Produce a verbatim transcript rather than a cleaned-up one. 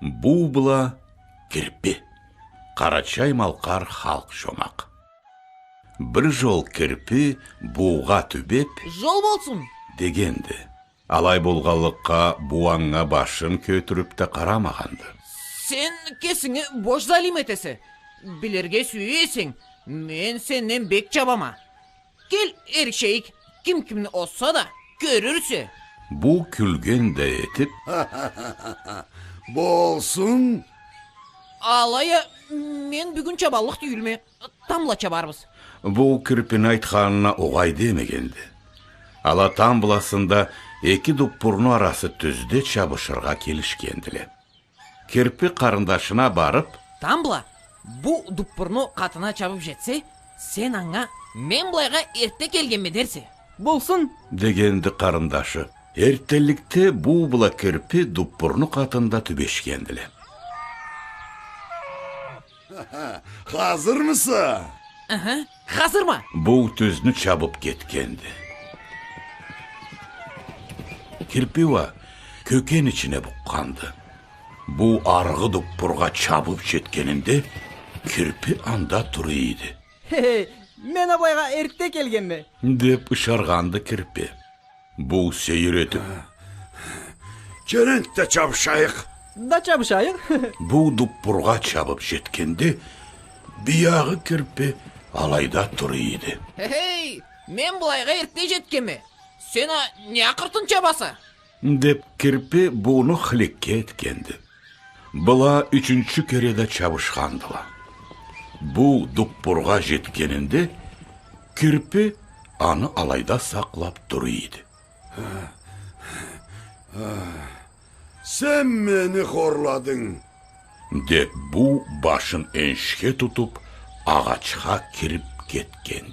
Буу бла кирпи. Къарачай-малкъар халкъ шомакъ. Бир жол кирпи буугъа тюбеп: «Жол болсун!» — дегенди. Алай болгъанлыкъгъа, буу анга башын кётюрюп да къарамагъанды. «Сен кесинги бош залим этесе. Билирге сюе эсенг, мен сенден бек чабама. Кел, эришейик, ким кимни озса да, кёрюрсе». Буу кюлген да этип: «Болсун. Алай а мен бюгюн чабаллыкъ тюйюлме, тамбла чабарбыз». Буу кирпини айтханына огъай демегенди. Ала тамбласында эки дуппурну арасы тюзде чабышыргъа келишгендиле. Кирпи къарындашына барып: «Тамбла, бу дуппурну къатына чабып жетсе, сен анга: „Мен былайгъа эртде келгенме“, дерсе». «Болсун», — дегенди къарындашы. Эрттенликде буу бла кирпи дуппурну къатында тюбешгендиле. «Хазырмыса?» «Аха, хазырма». Буу тюзню чабып кетгенди. Кирпи уа кёкен ичине букъгъанды. Буу аргъы дуппургъа чабып жетгенинде, кирпи анда тура эди. «Хе-хе, мен а былайгъа эртде келгенме», — деп ышаргъанды кирпи. Буу сейир этип: «Керенди да чабышайыкъ». «Да чабышайыкъ». Буу дуппургъа чабып жетгенде, биягъы кирпи алайда тура эди. «Хе-хей, мен былайгъа эртде жетгенме. Сен а не акъыртын чабаса?» — деп, кирпи бууну хыликке этгенди. Была ючюнчю кере да чабышхандыла. Буу дуппургъа жетгенинде, кирпи аны алайда сакълап тура эди. «Сен мени хорладынг», — деп, буу башын энишге тутуп, агъачха кирип кетген.